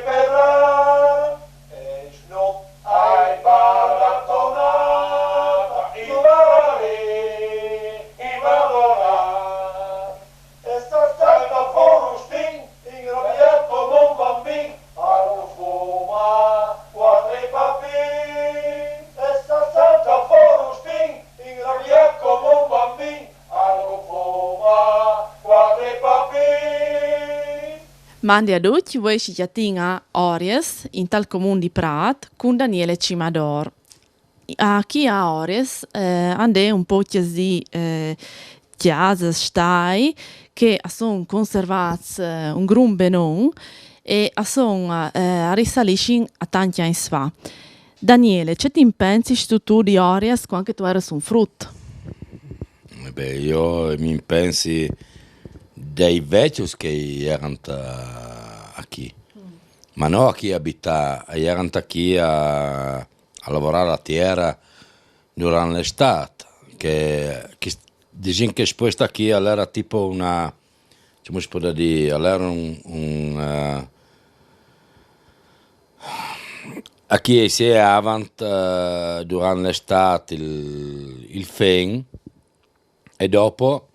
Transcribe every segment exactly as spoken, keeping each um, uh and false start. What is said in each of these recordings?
Ferrà, e snob ai baratonata, i bararì, i bararà. E sa salta fora un spin, ingrabiat come un bambin, a lo fuma quattro papì. E sa salta fora un spin, ingrabiat come un bambin, a lo fuma quattro papì. Mandi a ducj, vuei si chatin a Ories, in tal comun di Prat, cun Daniele Cimador. Chi a Ories eh, and è un po' così eh, chiases, stai, che a son conservats eh, un grum benon e a son eh, a risaliscin a tanti anni fa. Daniele, ce ti pensi tu di Ories quando tu eras un frut? Beh, io mi pensi dei vecchi che erano a chi, ma no a chi abita, erano a chi a, a lavorare la terra durante l'estate, che, che diciamo che questa qui allora tipo una, come si può dire, allora un, un uh, a chi si è avanti uh, durante l'estate il, il fen e dopo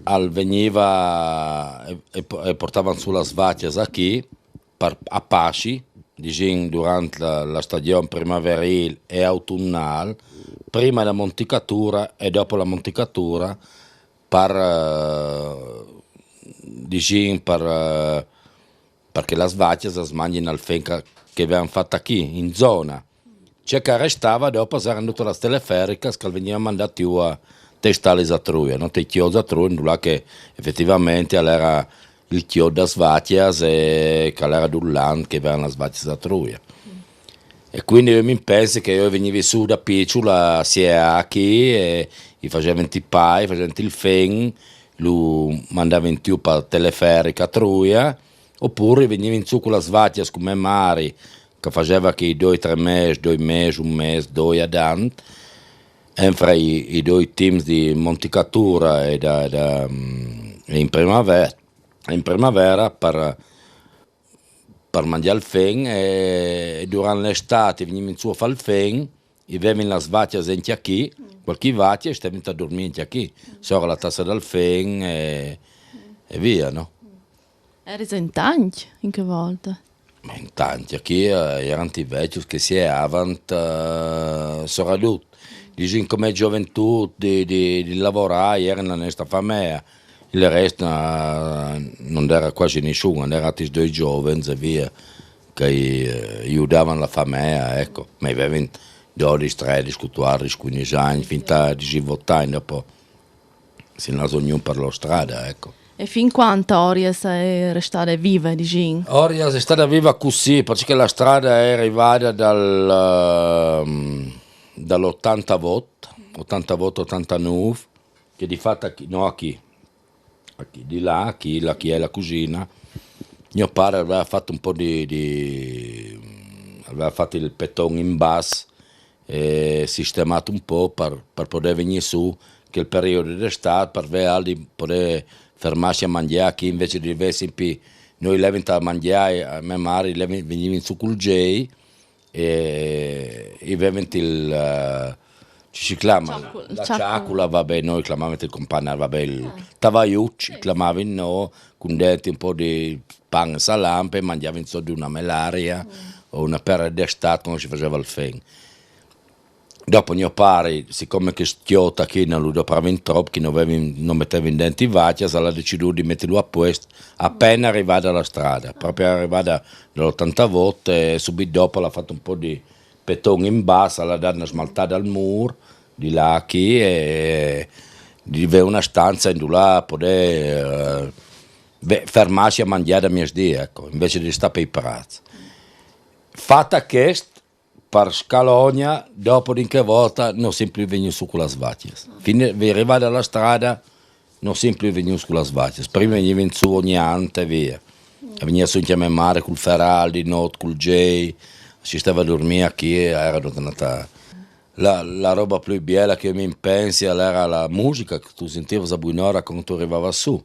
al veniva e, e, e portavano su las vacchie a chi per, a pasci, dicendo durante la, la stagione primaverile e autunnale, prima la monticatura e dopo la monticatura per, eh, dicendo per, eh, perché las vacchie si mangiano al fenca che abbiamo fatto qui in zona. Ciò che restava dopo era andata la teleferica che veniva mandata a testare a Truia, non te chiosa Truia, là che effettivamente era il chiodo das vacchias e che era dullant che erano las vacchias a Truia. E quindi io mi penso che io venivi su da piccolo a Siea qui e i facevano i pai, facevano il fen, lo mandavano giù per teleferica a Truia, oppure venivi su con las vacchias come mari, che faceva che i due tre mesi, due mesi, un mese, due ad ant, fra i, i due teams di monticatura e, da, da, e in primavera, in primavera per, per mangiare il fen e, e durante l'estate venivi su a fare il fen, i avevi las vacchie in chi, qualche vacchia e stavi a dormire in chi, sopra la tassa del fen e, e via, no? Eri in tanti in che volta? Ma in tanti, qui eh, erano i vecchi che si avanti, eh, soprattutto, diciamo come gioventù di, di, di lavorare, era nella nostra famiglia. Il resto eh, non era quasi nessuno, erano i due giovani e via, che eh, aiutavano la famiglia, ecco. Ma avevano dodici, tredici, quattordici, quindici anni, fin a diciotto anni, dopo si ne sono per la strada, ecco. E fin quanto Ories è restata viva, diciamo? Ories è stata viva così, perché la strada è arrivata dal, um, dall'ottantotto, ottantotto, ottantanove, che di fatto, no, a chi? A chi? Di là, a chi, là, chi è la cugina. Mio padre aveva fatto un po' di, di aveva fatto il peton in basso e sistemato un po' per, per poter venire su quel periodo d'estate, per vedere di poter fermarsi a mangiare, che invece di vedersi in più, noi levin a mangiare, a me mare, venivi su col J e i vevin il... Uh, ci si chiama la ciacula, vabbè, noi chiamavamo il compagno, vabbè, il tavaiucci, chiamavamo noi, con dentro un po' di pane e salame, mangiavamo insomma di una melaria o una pera d'estate quando si faceva il fen. Dopo mio pare, siccome che schiota qui non lo dopravano troppo, che non, avevi, non metteva in denti vacchia, allora ha deciso di metterlo a posto appena arrivata alla strada, proprio arrivata dall'ottantotto e subito dopo l'ha fatto un po' di peton in basso, l'ha dato una smaltata al muro di là qui e di avere una stanza in là poter eh, fermarsi a mangiare a mezzogiorno, ecco, invece di stare per i prazzi. Fatta questa, per Scalogna, dopo di che volta non si più venuto su con la svacchia. Fine, arrivata alla strada, non si più venuto su con la svacchia. Prima veniva su ogni ante e via. E veniva su in mare col Feraldi, not col J, si stava a dormire a chi era tornata. La, la roba più bella che mi pensi era la musica che tu sentivi a Buonora quando tu arrivavi su.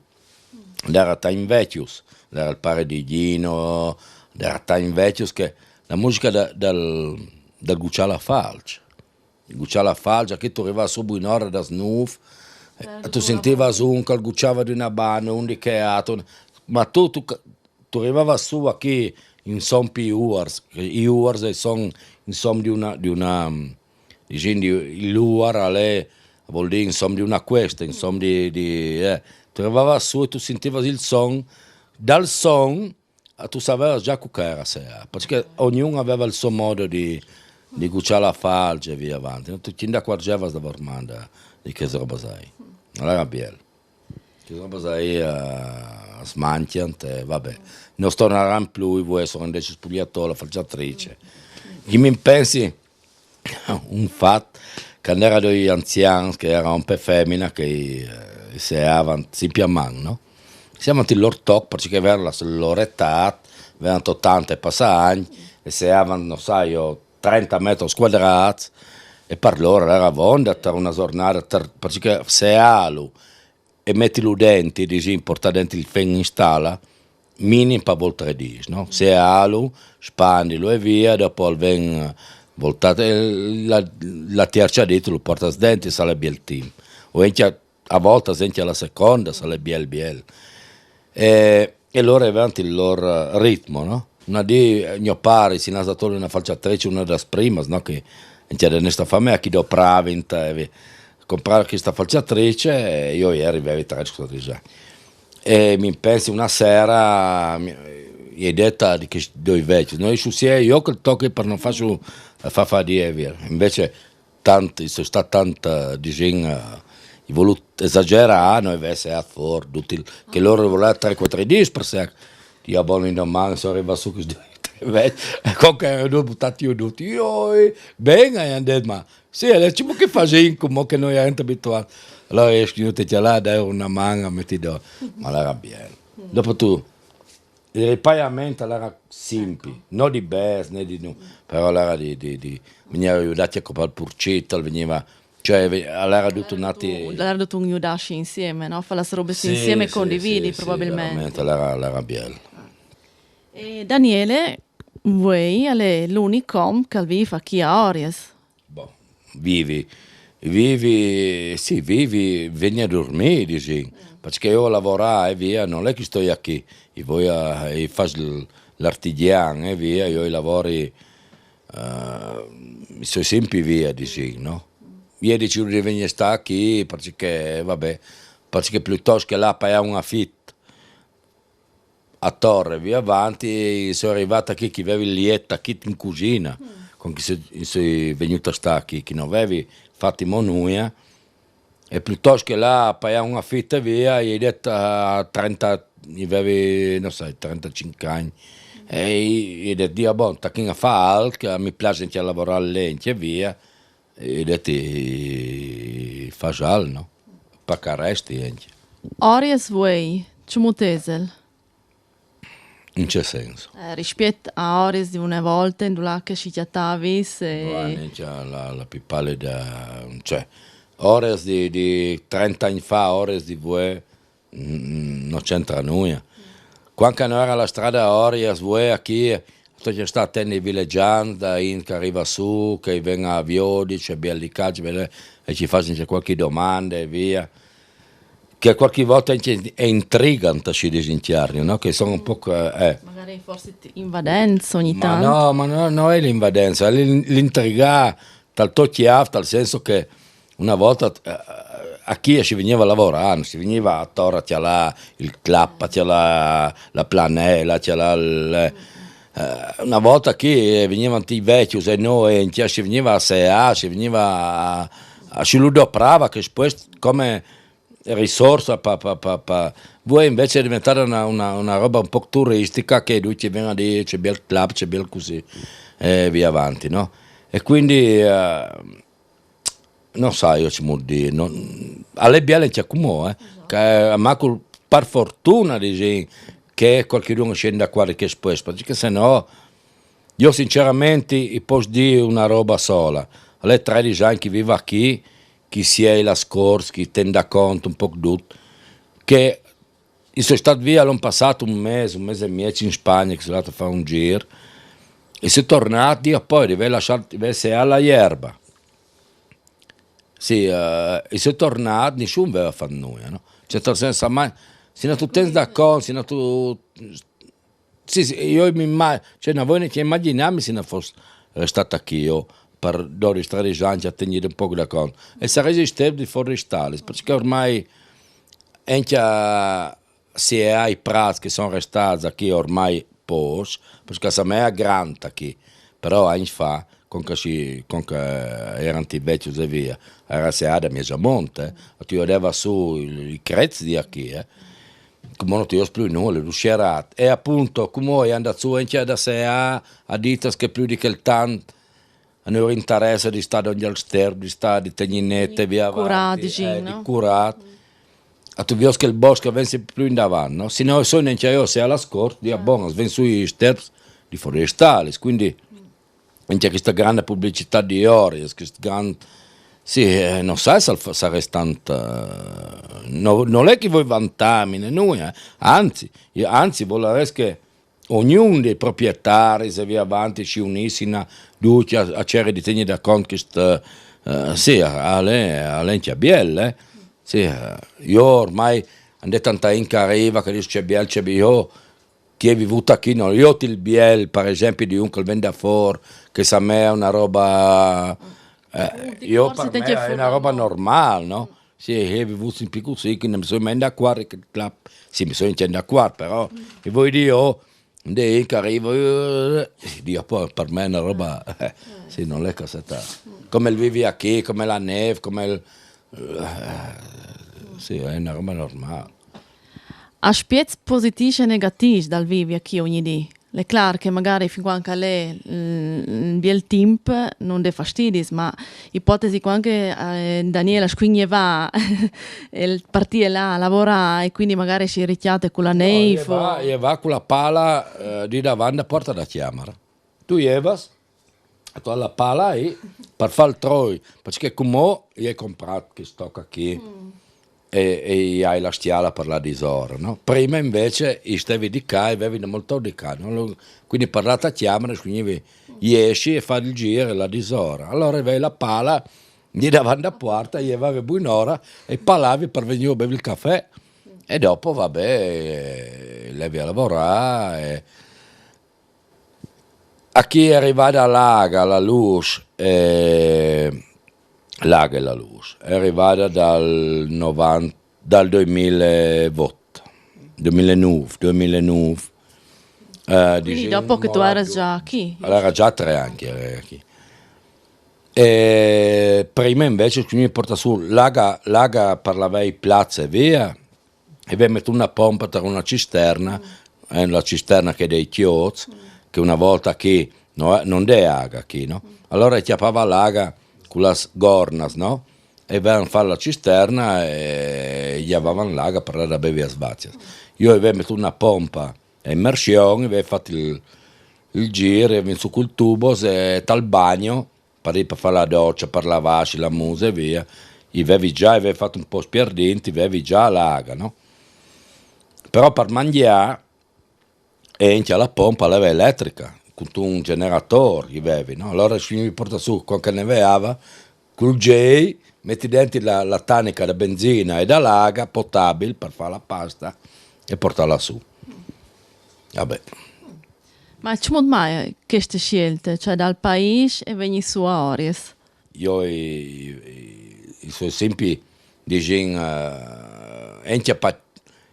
Era Time Vecchius. l'era il pare di Gino, l'era tant vecchio che la musica da, dal, dal Gucciala Falce. Gucciala Falce, che tu arrivavi subito in ora da Snuf, e tu sentivi un che gucciava di una banda, un di che altro, ma tu, tu, tu arrivavi su a chi in son più uars, i uars e son insomma di una, di una, dicendo, il uar è, vuol dire insomma di una questa, insomma di, di eh. Tu arrivavi su e tu sentivi il son, dal son, ah, tu sapevi già che era sera, perché ognuno aveva il suo modo di, di gucciare la falce e via avanti, no? Tu ti ne accorgevi da formanda di che roba sai. Allora era bello. Che roba sai a smanchiante, vabbè. Non torneranno più, voi sono invece spogliato la falciatrice. Chi mi pensi? Un fatto, quando era due anziani che era un po' femmina che eh, se avevano sempre a mano, no? Siamo andati loro toc perché avevano la loro età, avevano ottanta e passa anni e se avevano, non so io, trenta metri quadrati e per loro era vonda per una giornata, perché se alu e metti lu dentro, dici, porta dentro il fen in stalla, minim per volta tre dis, no? Se alu, spandilo e via, dopo al ven voltato, e la, la terza dita lo porta dentro, sale biel team. O anche a, a volta anche la seconda, sale biel biel. E, e loro avanti il loro ritmo, no? Una di mio pare si nasa tole una falciatrice, una das primas, no? Che anche da nesta famiglia chi doprava in te, comprare questa falciatrice, io ieri avevo tre quattordici anni. E mi pensi una sera, mi, gli hai detta di che due vecchi, noi su sia io che tocchi per non far su, far fare di via. Invece tanti, sono stati tanti, diciamo, i voluti esagerare, noi invece a for, tutti, che loro volevano tre quattro dis per se, io buono in domani, sono arrivato su questi due, tre vecchi, e con che ero buttati io tutti, io, eh, bene, e hanno detto, ma sì, allora, diciamo che facciamo come che noi eravamo abituati. Allora io scrivo te là, dai una mano, metti do, ma l'era bello. Dopo tu, il ripagamento era simpi, non di bes né di nu, però l'era di, di, di, veniva aiutato a copare il purcito, veniva, cioè, ve- allora tutto un attimo. Allora tu aiutasci insieme, no? Fa la roba Sì, insieme e sì, condividi sì, sì, probabilmente. Veramente, l'era, l'era bello. E Daniele, voi, è l'unico che vive qui a Ories. Boh, vivi, vivi, sì, vivi, veni a dormire, dici, perché io lavoro e via, non è che sto qui, io voi a, io faccio l'artigiano e via, io lavori, eh, sto sempre via, dici, no? Io decido di venire a stare qui perché, vabbè, perché piuttosto che là pagare un affitto, a torre via avanti, sono arrivato qui che avevo il letto qui in cucina, con chi sono venuto a stare qui, che non avevi fatti mo nulla, e piuttosto che là pagare un affitto e via, gli ho detto a trenta, gli avevi, non so, trentacinque anni, e gli ho detto, Dio, bon, sta qui a fare altro, mi piace anche a lavorare lì e via, e gli ho detto, facciamo, no? Perché resti anche. Ories voi, ciumutesel, In che senso? Eh, rispetto a Ories di una volta, in là che si chiattavi, Guarda, se... c'è la, la più pallida, cioè, Ories di, di trenta anni fa, Ories di voi, mm, non c'entra nulla. Quando non era la strada Ories, voi a chi, c'è stata in villeggiante, in che arriva su, che viene a Viodi, c'è Biellicaccia, e ci fa qualche domanda e via. Che qualche volta è, è intrigante, si dice in Chiarni, no? Che sono un po'... Eh. Magari forse invadenza ogni ma tanto. No, ma no, non è l'invadenza, è l'intriga tal tocchiaf, tal senso che una volta eh, a chi si veniva a lavorare, si veniva a Torre, c'è là il clap, c'è là la planella, c'è là il... Eh, una volta che venivano i vecchi, se no, e in chiesa si veniva a Sea, si veniva a, a si lo doprava, che poi come risorsa per... Voi invece è diventata una, una, una roba un po' turistica che lui ci viene a dire c'è bel club, c'è bel così e via avanti, no? E quindi eh, non so io ci vuol dire, non, alle bielle c'è come, eh, che ma col, per fortuna dici, che qualcuno scende qua che spesso, perché se no io sinceramente posso dire una roba sola, alle tredici anni che vivo qui, chi si è la scorsa, chi tende conto un po' tutto, che I soi stât via l'an passât un mês, un mês e miez in Spagna, che soi lât a fâ un gîr. I soi tornât, Diu, po, i vevin lassât, i vevin seât la jerba. Sì, eh, i soi tornât, nissun veva fat nuia, no? Cioè, tu sês mai, si no tu tens da cont, si no tu... Sì, sì, jo mi ima-, cioè, no voi gnanca imagjinâmi si no fos restât achì jo par dodis, tredis agns a tignî un pôc da cont. E sarès istât di fôr di stalis, parcè che ormai encja si è ai prâts che a son restâts achì ormai pôcs, parcè che a sa mea grant achì, però agns fa, cuant che si, cuant che a eran i vecjos e via, a era seada miez a mont, eh. Tu i vedevas sù i, i crets di achì, eh. Cumò no tu viodios plui nuia, lu sierât. E apont, cumò a è andât sù encja da seâ, a ditas che plui di chel tant a no ur interessa di stâ dongje al sterp, di stâ, di tignî net e via avanti, eh, di curâ. A tu viodios che il bosc a ven simpri plui indavant, no? Si no, a son encja jo a seâ las corts, Diu, bon, a ven sù i sterps di fôr di stalis, cuindi encja chesta granda publicitât di Orias, chest grant, sì, eh, no sai se al fa-, sarès tant, eh, no, nol è che i voi vantâmi, né nuia, eh. Anzit, jo, anzit, i volarès che ognun dai proprietaris e via avanti si unissin ducj a, a ceri di tignî da cont chest, eh, sì, al è, al è encja biel, eh. Sì, eh, jo ormai a 'nd è tanta int che a riva, che a dîs: «Ce biel, ce biel», jo, che i ai vivût achì, no, jo, il biel, par esempi, di un che al ven da fôr, che a sa mea a è una roba, eh, jo, par me a è una roba normâl, no? Sì, i ai vivût simpri cussì, che no mi soi mai indacuart, che clap-, sì, mi soi encja indacuart, però, che voi dî, jo, 'nd è int che a riva, eh, Diu, po, par me a è una roba, eh, sì, nol è che a seta, come il vivi achì, come la nêf, come il, eh, sì, a è una roba normâl. Aspiets positîfs e negatîfs dal vivi achì ogni dì. Al è clâr che magari fin cuant che al è, mm, biel timp, no 'nd è fastidis, ma ipotesi cuant che, eh, Daniela scugneva e partì là a lavorâ e cuindi magari si ricjate cu la nêf. No, i va, i va cu la pala, eh, di davant da puarta da cjamara. Tu i vas, tu âs la pala e par fâ il troi, parcè che cumò i ai comprât chest toc achì e, e i ai la stiala par lâ disora, no? Prima invezit i stevi di ca, i vevi molto di ca, no? Lo-, cuindi par lâ ta cjamara, i scugnivi jessi e fâ il gîr e lâ disora. Alora i vevi la pala di davant da puarta, i vevi buinora e palavi par vignî a bevi il cafè. E dopo, va ben, i levi a lavorâ e Achì a è rivada l'aga, la lûs, eh, l'aga e la lûs. A è rivada dal novanta, dal doi mil e vot, doi mil e nûf, doi mil e nûf. Eh, cuindi disìn, dopo che tu eras za achì. Alora za trê agns che i eri achì. E prima invezit, cuindi, i portà sù l'aga, l'aga par lavâ i plats e via, e i vevi metût una pompa tra una cisterna, eh, la cisterna che dai cjots, che una volta achì, no, no 'nd è aga achì, no? Alora i cjapava l'aga cu las gornas, no? E i vevan fat la cisterna e i gjavavan l'aga par lâ a bevi as vacjas. Jo i vevi metût una pompa a imersion, i vevi fat il, il gîr, i vevi sù cul tubos e tal bagno, par, par fâ la docja, par lavâsi la musa e via, i vevi za, i vevi fat un pôc spierdint, i vevi za l'aga, no? Però par mangjâ, e encja la pompa a l'era eletrica, cuntun generatôr i vevi, no? Alora i portà sù, cuant che a nevava, cul gei, meti dentri la, la tanica da benzina e da l'aga potabil par fâ la pasta e portâla sù. Va ben. Ma cemût mai cheste sielte, cioè dal paîs e vignî sù a Orias? Jo i, i, i soi simpri, disìn, eh, encja pa-,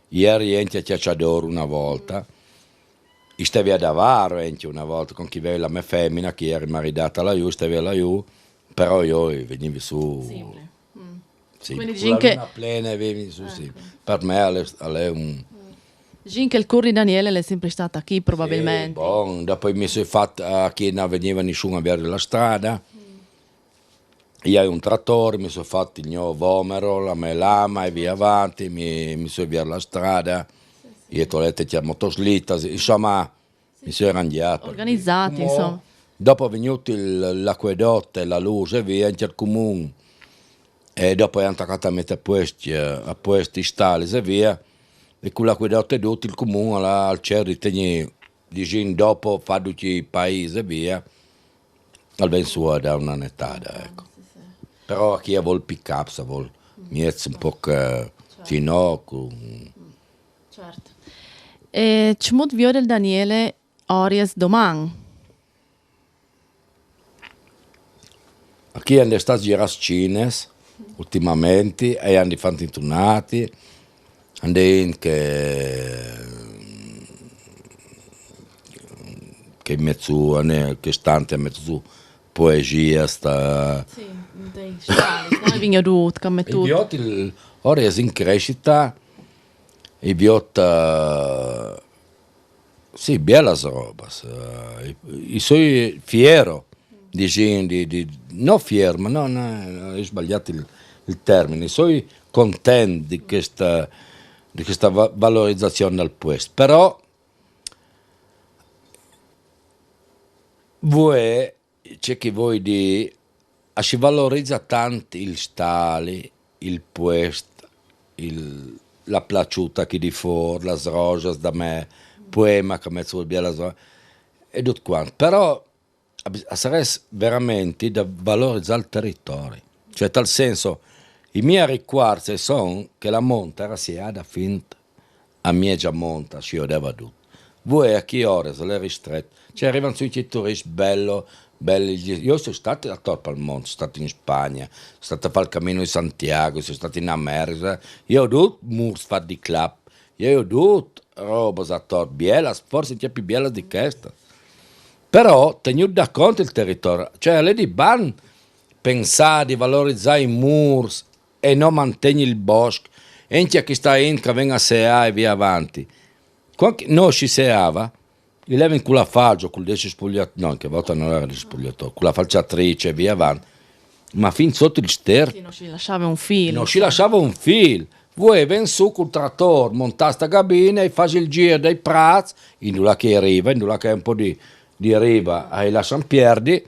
i eri encja cjaçadôr una volta, i stevi a Davaro encja una volta, cuant che i vevi la mê femina, che i eri maridâts là jù, i stevi là jù, però jo i vignivi sù. Simpri. Sì, cuindi cu disìn la che luna plena e via sù, sì. Par me al è, al è un... Disìn che il cûr di Daniele al è simpri stât achì, probabilmentri. Sì, bon, dopo mi soi fat, eh, achì no vigniva nissun a viodi la strada. I ai un tratôr, mi soi fat il gno vomero, la mê lama e via avanti, mi, mi soi viodi la strada. I ai tolût la motoslitas, insoma, mi soi arangjât. Organizât, insoma. Dopo a è vignût il, l'acuedot e la lûs e via, in cert cumun. E dopo a àn tacât a meti a puest, eh, a puest i stalis e via. E cu l'acquedot e dut il comun al, al cerc di tegni, disìn, dopo fa ducj i paîs e via, al ven sù a dâ una netada, eco. Però achì a vûl pick-ups, a vûl mieçs un pôc, eh, sì, no, cu... Cert. E cemût viôt il Daniele Oris doman? Achì a 'nd è stâts zirâts cines ultimamentri e a 'nd è fat intunâti, a 'nd è che, che in mezzu, che stanti a mezzu poesia sta... Sì, dai, no? Al vegn dut, come tutto. Idiot, il, ora è in crescita, idiot, eh, sì, bielas robas. Eh, i, i soi fiero, disìn, di, di, no fier, ma no, no, ho sbagliato il, il termine. I soi content di questa, di questa va-, valorizzazione del puest. Però vuê, ce che vuei dî, a si valoriza tant il stali, il puest, il, la plaçuta chi di fôr, las rosas da me, poema che a mets sù bielas ro-, e dut cuant. Però a bis-, a sarès verementri da valorizâ il teritori. Cioè, tal senso, i miei ricuarts a son che la mont a era sieada fin a miegia mont, si jodeva dut. Vuê a chê ore al è ristret. Cioè, a rivan sù i turiscj, bel, bel. Jo o soi stât ator pal mont, o soi stât in Spagna, o soi stât a fâ il Camino di Santiago, o soi stât in America. Jo o ai dut mûrs fats di clap, jo o ai dut robas ator bielas, forsit ancje plui bielas di chestas. Però, tegnût da cont il teritori, cioè, al è di bant pensâ di valorizâ i mûrs e no mantegni il bosc, e ancje chesta int che a ven a seâ e via avanti. Cuant che no si seava, i levin cu la falç, cul deci spugliator, no, in chê volta no era deci spugliator, cu la falçatrice e via avanti, ma fin sot il sterp. Sì, no si lassava un fîl. No si lassava un fîl. Vuê a ven sù cul trator, montât sta gabina, a fâs il zîr dai prâts, indulà che a riva, indulà che a è un pôc di, di riva, a lassan pierdi,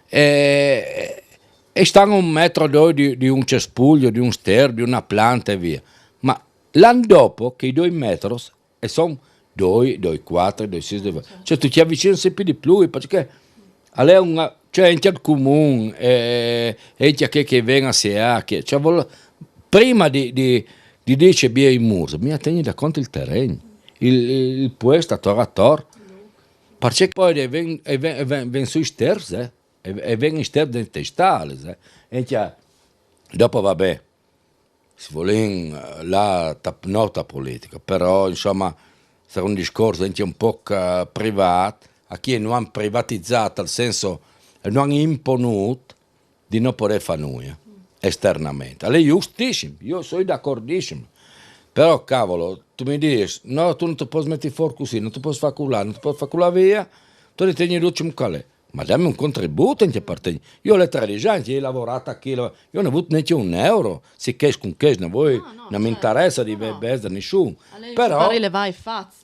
e, e stan a un metro o doi di, di un cespuglio, di un sterp, di una planta e via. Ma l'an dopo, chei doi metros a son doi, doi cuatri, doi sîs, doi... Cioè, tu ti avvicini simpri di plui, parcè che al è un, cioè, ancje il comun, e, e ancje chei che a ven a seâ, che, cioè, vûl, prima di, di, di dî ce bieis mûrs, mi tegni da cont il teren, il, il, il puest ator ator. Parcè che po a ven, a ven, a ven, a ven sù i sterps, eh, a, a ven i sterps dentri i stalis, eh. E ancje, dopo, va ben, si volìn, eh, lâ ta, no ta politica, però, insoma, al sarà un discors ancje un pôc, eh, privât, achì no àn privatizât, tal senso, no àn imponût di no podê fâ nuia esternamentri. Al è justissim, jo o soi d'acordissim. Però, cavolo, tu mi dîs, no, tu no tu pos meti fûr cussì, no tu pos fâ culà, no tu pos fâ culà via, tu ti tegni dut cemût che al è. Ma dami un contribût ancje par te. Jo a tredis agns o ai lavorât achì, jo no ai vût nancje un euro, si chest cun chest no vuei, no mi interessa di vê bêçs da nissun. Però,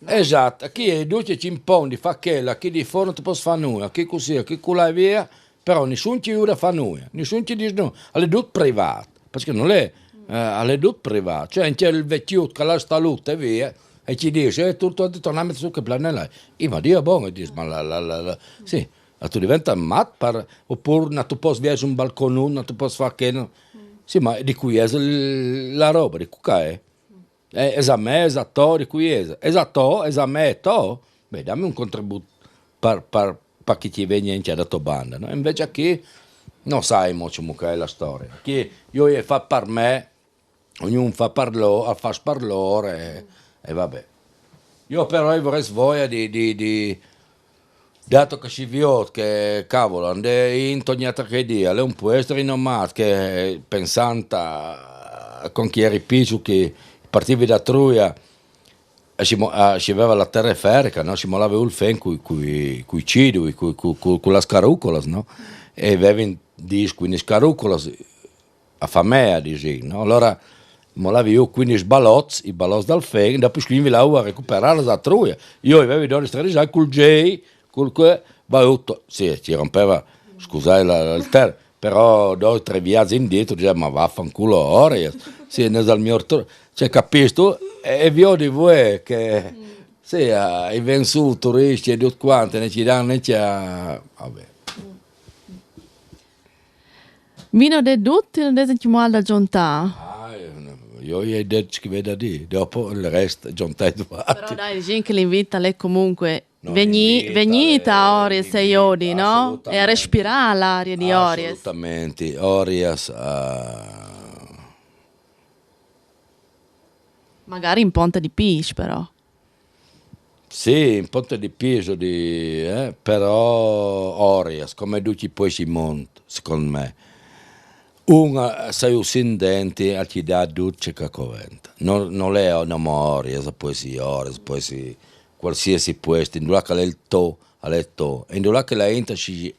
esat, achì a è ducj che ti impon di fâ chel, achì di fûr no tu pos fâ nuia, achì cussì, achì culà e via, però nissun ti juda a fâ nuia, nissun ti dîs nuia, al è dut privât, parcè che nol è, eh, al è dut privât, cioè ancje il vecjut che al à sta lute e via, e ti dîs, eh, tu, tu, tu, tornâmi sù che plane là. I, ma Diu bon, i dîs, ma la, la, la, la, sì, ma tu diventis mat par, opûr no tu pos viers un balconut, no tu pos fâ chel, no. Sì, ma di cui es il, la roba, di cui che a è? Eh, es a me, es a to, di cui es? Es a to, es a me, to? Beh, dami un contribût par, par, par che ti vegni ancje da tô banda, no? E invezit achì no sai mo cemût che a è la storia. Achì jo o ai fat par me, ognun fa par lôr, al fâs par lôr e, e va ben. Jo però o varès voia di, di, di, dato che si viôt che, cavolo, a 'nd è int ogni altri dîs, al è un puest rinomât che, pensant a cuant che o jeri piçul, che partivi da Truia, e si mo-, a, si veva la teleferica, no? Si molave jù il fen cui, cui, cui cidui, cui, cu, cu, cu las carucolas, no? E vevin dîs, cuindis carucolas, a famea, disìn, no? Alora molavi jù cuindis balots, i balots dal fen, dopo i scugnìvi lâ jù a recuperâlas a Truia. Jo i vevi dodis tredis agns, cul zei, cul che, va jù, sì, ti rompeva, scusait la, il ter-, però doi, trê viaçs indritu, disevi, ma vaffanculo, ora, sì, no es il miôr tru-, Cioè, capistu? E, e viodi vuê che, sì, eh, i ven sù turisti e tuto quanto, ne ci dan, ne ci ha, vabbè. Vino de dut, non desen più mal da giuntà. Ah, io, io i ai det che veda di, dopo il resto giuntai tu. Però dai, dicen che l'invito è comunque No, vegni, l'invito vegnita è a Ories e l'invito, Iodi, no? E a assolutamente. Respirà l'aria di Ories. Assolutamente, Ories, ah, Magari in Ponte di Pis, però. Sì, in Ponte di Piso, di, eh, però Ories, come tutti i paesi mont, secondo me. Un, eh, sai, un sindenti al ti dà dut ce che coventa. Non, non è nome Ories, può essere Ories, può essere qualsiasi puesto, in là che l'è il to, l'è il to. E in là che la gente si,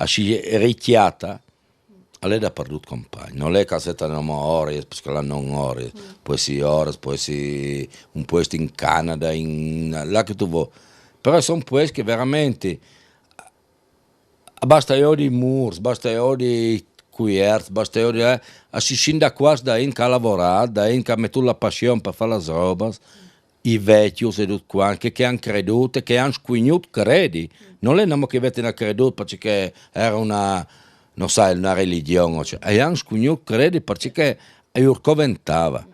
si richiata, l'è daperdut compagn. Non è che se te nome Ories, perché la non Ories, può essere Ories, può essere un puesto in Canada, in, là che tu vuoi. Però sono puesti che veramente basta io di murs, basta io di cuierts, basta io di, eh, a si scende qua da in che ha lavorato, da in che ha messo la passione per fare le robe, i vecchi e tutto quanto, che, che hanno creduto, che hanno scugnut credi. Non è nome che avete una creduta perché era una, non sai, una religione, cioè, e hanno scugnut credi perché e ur coventava.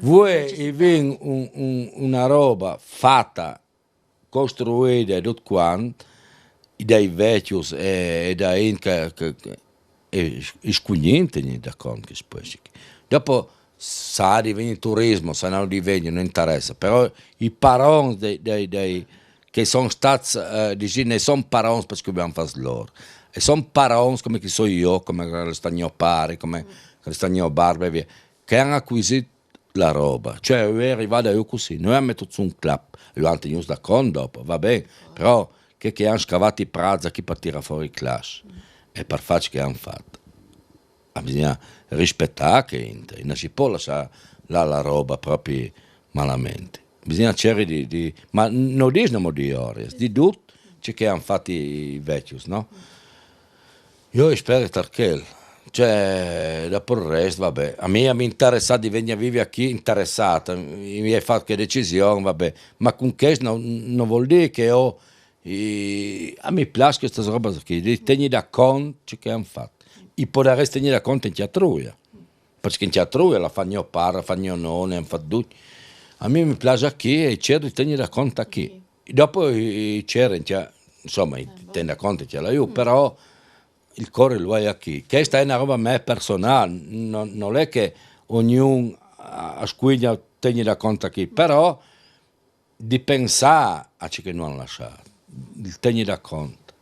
Vuoi i vin un, un, una roba fatta, costruita e tutto quanto, dai vecchi e, e da in che, che, che e, e scugnente da conto che spessi. Dopo sa di venire turismo, sa non di venire, non interessa, però i parons dei, dei, dei che sono stati, eh, dici, ne sono parons perché abbiamo fatto loro. E sono parons come che so io, come che sta mio pare, come che sta mio barba e via, che hanno acquisito la roba. Cioè, è arrivata io così, noi abbiamo messo su un clap, lo hanno tenuto da conto dopo, va bene, però che, che hanno scavato i prazzi qui per tirare fuori i clash e per farci che hanno fatto. Ma bisogna rispettare che gente, non si può lasciare là la roba proprio malamente. Bisogna cercare di, di ma non diciamo di Ories, di tutto ciò che hanno fatto i vecchi, no? Io spero che quel. Cioè, dopo il resto, vabbè. A me mi interessa di venire a vivere qui, interessata. Mi hai fatto che decisione, vabbè. Ma con questo non, non vuol dire che ho i, a mi piace questa roba qui, di tenere da conto ciò che hanno fatto. E potrei tenere da conto in Chiatruia. Perché in Chiatruia la fa mio pare, la fa mio nonno, hanno fatto tutti. A me mi piace qui e cerco di tenere da conto qui. E dopo i, i c'era, insomma, i tenere da conto che la io, però il cuore lo hai qui. Questa è una roba mia personale, non, non è che ognuno a, a squiglia tenere da conto qui, però di pensare a ciò che non lasciare, il tenere da conto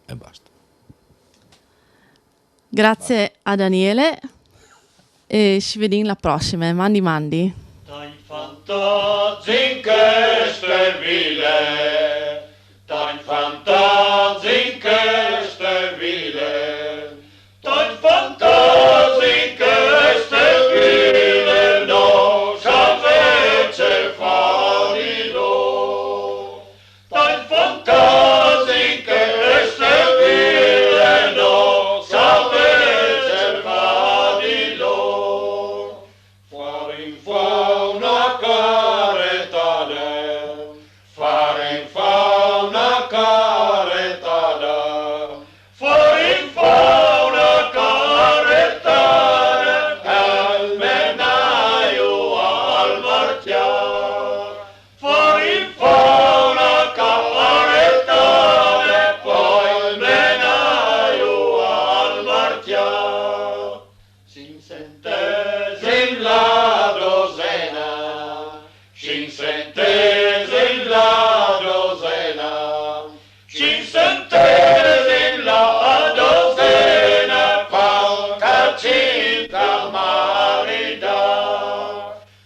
e basta. Grazie a Daniele e ci vediamo la prossima. Mandi, mandi. Dein Fantasie in queste vile, dein Fantasie in queste vile, dein Fantasie in queste vile, non sapete fare di loro. Dein Fantasie in queste vile, non sapete fare di loro. Fare in fa una caretade, fare in fa una caretade, fare in fa una caretade, al menaio al martial. Fare in fa una caretade, poi al menaio al martial. Cinc centesim la dosena, cinc centesim la dosena, cinc centesim la dosena, quarantacinc da maridar.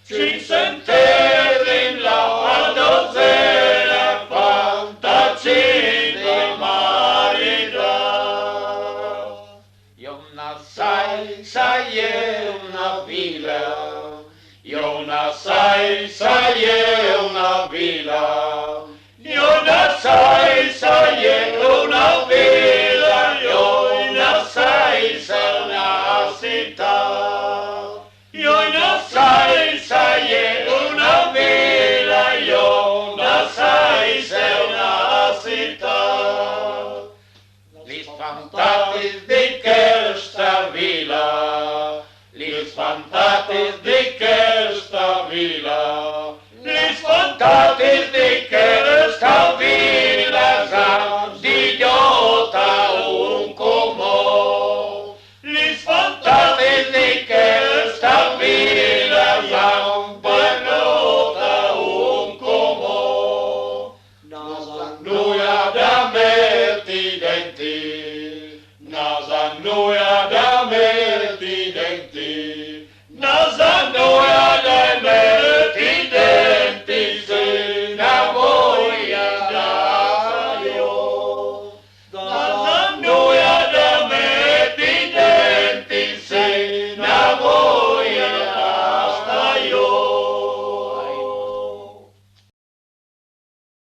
Cinc centesim la dosena, quarantacinc da maridar. Io na sai, sai è una vila, io na sai, sai è una vila, io na sai, sai è una Fantatis di chesta vila, lis fantatis di chesta vila, lis fantatis di chesta vila s'han digjòt a un cumò. Lis fantatis di chesta vila s'han digjòt a un cumò. N'as a nui a da meti denti, n'as a nui a da meti denti, n'as a nui